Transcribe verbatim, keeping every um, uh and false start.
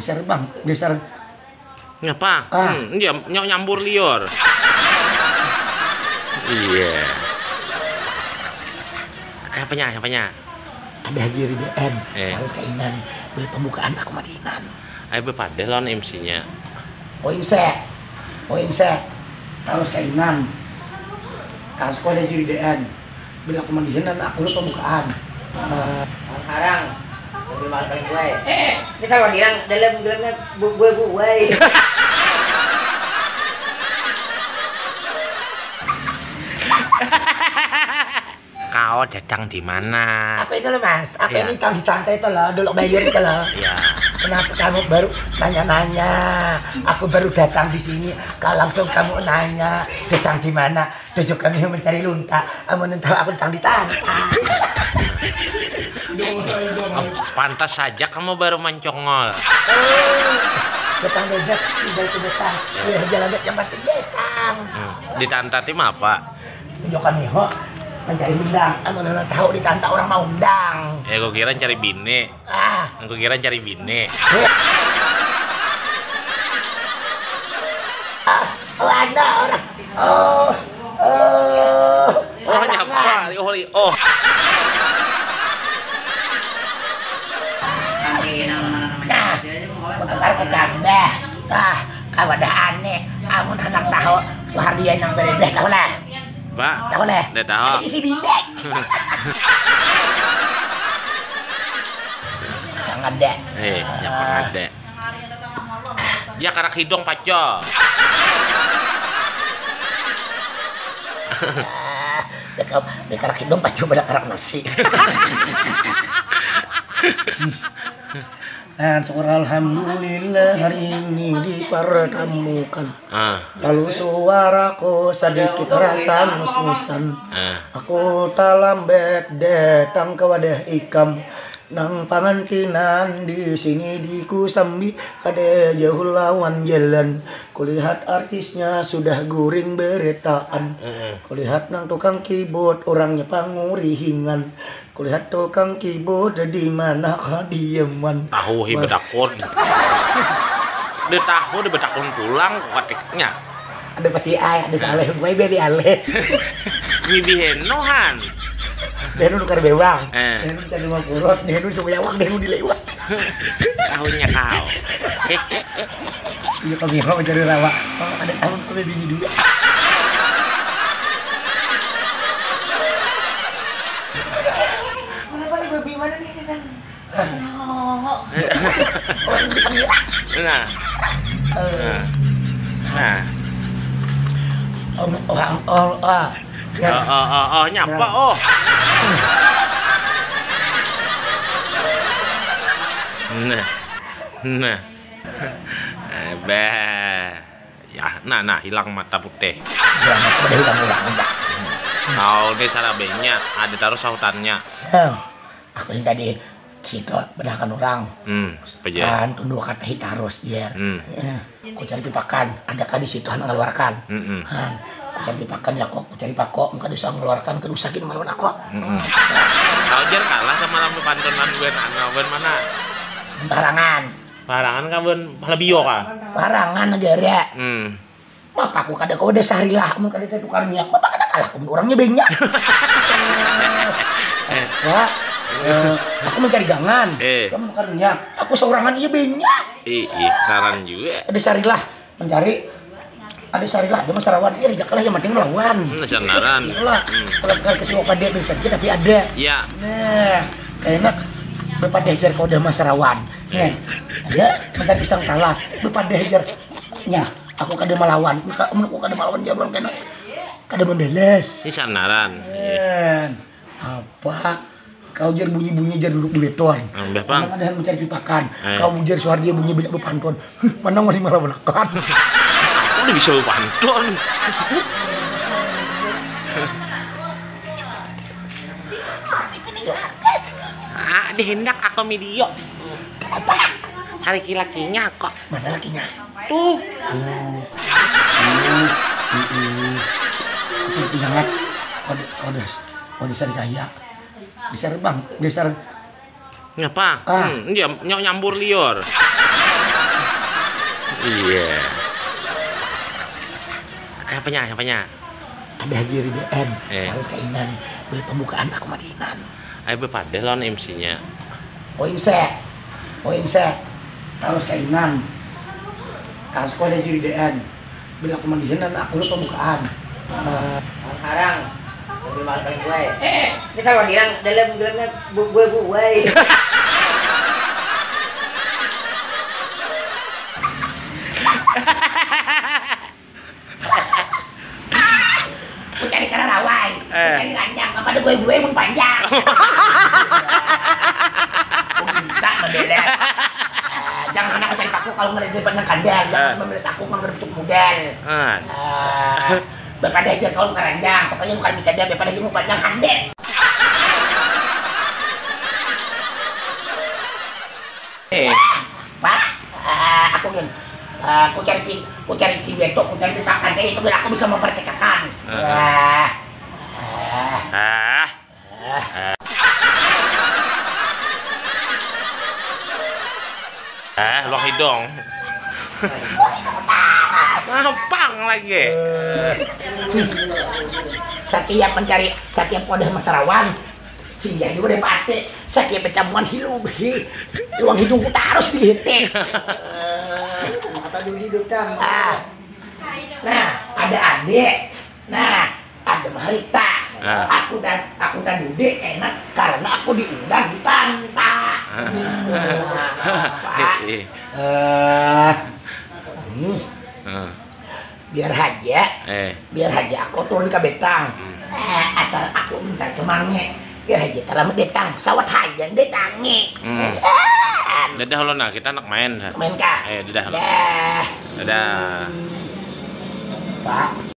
Geser bang, geser. Ngapa? Ah. Hmm, iya, nyok nyambur liur. Iya. Apanya, apanya? Ada haji ridaan. Eh. Harus kainan. Beli pembukaan aku madinan. Ayo bepadah lawan M C-nya. Oh, M C. Oh, M C. Harus kainan. Harus kau ada haji ridaan. Bila aku mandihin anak aku pembukaan. Eh, harang. Lebih mahal kali gue. Eh, ini salah hilang dalam dalamnya bu- gue gue. Kau datang di mana? Aku itu loh mas, aku ya. Ini tahu di pantai itu loh, dulu bayar itu loh. Ya. Kenapa kamu baru nanya-nanya? Aku baru datang di sini, kau langsung kamu nanya datang di mana? Tujuh kami mencari lunta, amun entah aku tang ditanta. Pantas saja kamu baru mencongol. Betang bebek, tidak itu betang. Ya, jalan bet yang pasti betang. Hmm. Ditanta tim apa? Tujuh kami ho mencari undang, amun anak tahu ditanta orang mau undang. Ya, aku kira cari bini. Ah. Aku kira cari bini. Ah, oh, ada orang. Oh, oh, oh, nyapa? Oh, oh. Nah, betul kita dah. Ah, kawadah aneh. Amun anak tahu, Suhardi yang berebeh tahu lah. Pak. Tahu lah. Dah tahu. Isi bibek. Yang ada. Eh, yang ada. Ya karak hidung paco. Ah, dia karak hidung paco pada karak nasi. Nah, syukur alhamdulillah hari ini dipertemukan. Ah. Lalu suaraku sedikit rasa mus-musan. Ah. Aku talambet datang ke wadah ikam. Nang pangantinan di sini di Kusambi, kada jauh lawan jalan. Kulihat artisnya sudah guring beretaan. Heeh. Kulihat nang tukang keyboard orangnya pangurihingan. Kulihat tukang keyboard di mana kadiaman. Tahu hi betakun. Dia tahu dia betakun pulang ketiknya. Ada pasti ai, ada saleh, gue beri aleh. Mibi henohan. Denu nukar bewang. Eh. Denu cari mau kurot, denu semua yawang, denu dilewat. Tahunnya kau. Iya kami mau mencari rawa. Oh, ada tahun kami bini dua. Kenapa nih babi mana nih kan? Nah. Nah. Nah. Om, orang, oh, ah. Oh, oh, oh, oh, nyapa, oh. Nah. Nah. Abah. Ya, nah, nah, hilang mata putih. Hilang mata putih, hilang orang, udah. Kau ni sarabenya, ada terus sahutannya. Heh. Aku yang tadi situ bedahkan orang. Hmm, apa aja? Kan tunduk kata hitarus, jer. Hmm. Eh, aku cari pipakan, ada kah di situ, han, ngeluarkan. Hmm, hmm. Han, aku cari pipakan ya kok, aku cari pako, muka dosa ngeluarkan ke dosa gini malu aku. Hmm, hmm. Kau jer kalah sama lampu pantunan gue, anu, gue mana? Parangan. Parangan kah gue, lebih yo kah? Parangan negara. Hmm. Bapak aku kada kau ada sahrilah, amun kada ada tukar minyak, bapak kada kalah, amun orangnya banyak. Wah, eh, aku mencari gangan, eh, kamu tukar minyak, aku seorangan iya banyak. Ih, ih, saran juga. Ada sahrilah mencari, ada sahrilah, ada masarawan, iya, tidak kalah, yang penting melawan. Hmm, sanaran. Itulah, hmm, kalau bukan ketua pada bisa aja, tapi ada. Ya. Nah, kayaknya bapak diajar kau udah masarawan. Nah, ada mencari pisang talas, bapak diajar. Nah, aku kada melawan. Ka- mun aku kada melawan dia, orang kena kada membeles. Ini sanaran. Men, apa? Kau jar bunyi-bunyi jar duduk di beton. Nambah, Bang. Kadang ada mencari pipakan. Eh. Kau bujar suar dia bunyi banyak bepantun. Huh, mana ngoni malah menekan? Aku udah bisa bepantun. Ah, dihendak aku video. Kenapa? Hari lakinya kok. Mana lakinya? Tuh. Oh. Oh. Itu ingat. Kode, kode, kode sari kaya. Geser, Bang, geser. Ngapa? Ah. Hmm, iya, nyok nyambur liur. Iya. Apanya, apanya? Ada Haji Ridaan. Eh. Harus kainan. Bila pembukaan aku madihinan. Ayo bepadah lawan M C-nya. Oim se. Oim se. Harus kainan. Harus ku ada Haji Ridaan. Bila aku madihinan aku lu pembukaan. Eh, Harang. Lebih mahal kali gue. Ini sama bilang dalam dalamnya bu- gue gue. Ku cari kararawai. Ku Eh. Cari ranjang. Apa ada gue gue mun panjang. Ku bisa membela. Eh, jangan anak cari aku kalau ngeliat depan yang kandang. Jangan Eh. membela aku manggerucuk modal. Ah. Eh, Berkadeh aja kalau keranjang, sekalinya bukan bisa dia berkadeh ilmu panjang handek. Eh. Pak, eh, aku gin, eh, aku cari pin, aku cari pin beto, aku cari pin pakan, eh, itu gin aku bisa mempertekakan. Heeh. Wah. Eh, Ah. eh. Ah, luang hidung. Mampang lagi. Setiap mencari, setiap wadah masarawan, singgah juga deh pate. Setiap kecamuan hilu behi, luang hidungku tarus di hete. Apa dulu hidup tam? Ah. Nah, ada adik. Nah, ada Marita. Ah. Aku dan aku dan Dude enak karena aku diundang di Tanta. Ah. Nah, Pak. Eh, Eh, hmm, eh, biar aja, eh. biar aja aku turun ke betang. Hmm. Eh, asal aku minta kemange, biar aja terlambat datang. Sawat aja datangi. Hmm. Eh, Dadah lo nah, kita anak main. Ha. Main kah? Eh, dadah lo. Dah. Dadah. Pak.